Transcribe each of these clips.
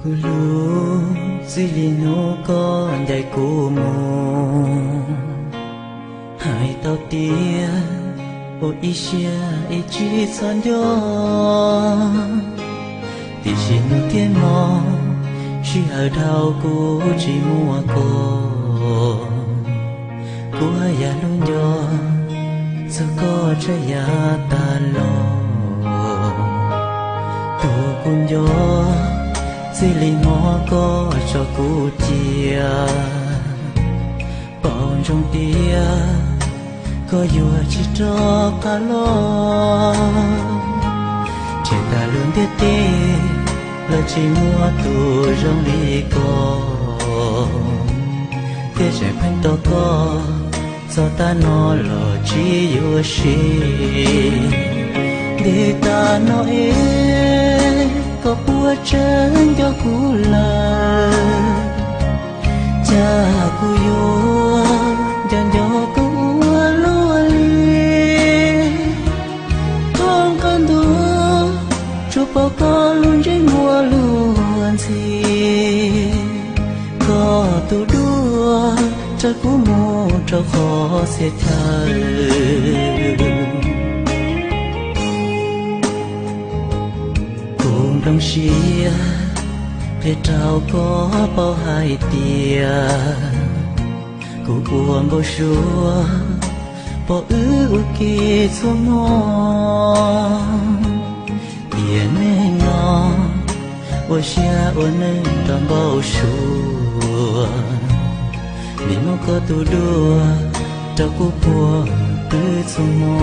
Kuv hlub, txij li hnub koj ncaim kuv mus, hais tau tias ua ib siab ib tsig txhob nco, tiam sis hnub thiab hmo, sij hawm dhau kuv tsis muaj koj, kuv haj yam hlub nco txog koj tshaj yav tas los. Tus kuv nco, txij li hmo koj tso kuv cia, paub ntsoov tias koj yuav tsis rov qab los. Nrhiav tag lub ntiaj teb los tsis muaj tus zoo li koj, thiab tseem pheej tos koj, txog tav no los tsis yuav siv. Ntev tas no es koj puas tseem nco kuv lawm? Cas kuv yuav nco nco koj ua luaj li, thoob qab ntuj tsuas pom koj lub ntsej muag luag ntxhi. Koj tus duab raws kuv mus rau qhov txhia chaw. Kuv nplooj siab qhia rau koj paub hais tias kuv ua npau suav pom wb ua ke txhua hmo. Tiam neeg no ua siab ua neeg rau npau suav, vim muaj koj tus duab rau kuv puag pw txhua hmo.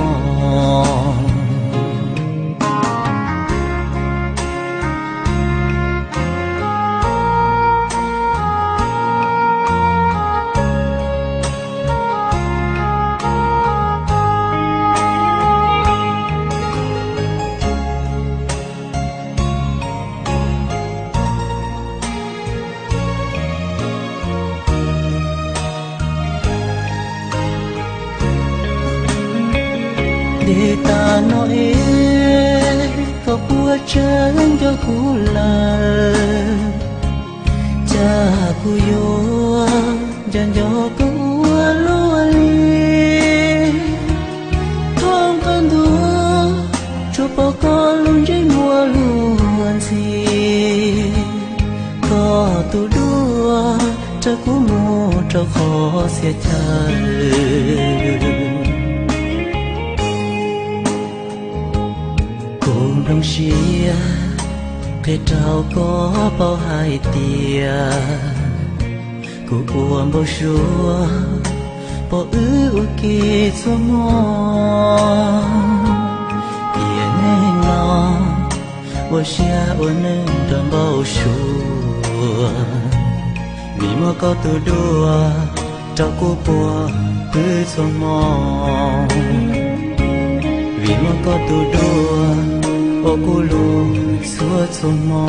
Ntev tas no es koj puas tseem nco kuv lawm? Cas kuv yuav nco nco koj ua luaj li, thoob qab ntuj tsuas pom koj lub ntsej muag luag ntxhi. Koj tus duab raws kuv mus rau qhov txhia chaw. Kuv nplooj siab qhia rau koj paub hais tias kuv ua npau suav pom wb ua ke txhua hmo. Tiam neeg no ua siab ua neeg rau npau suav, vim muaj koj tus duab rau kuv puag pw txhua hmo. Vim muaj koj tus duab ua kuv lub txhua txhua hmo.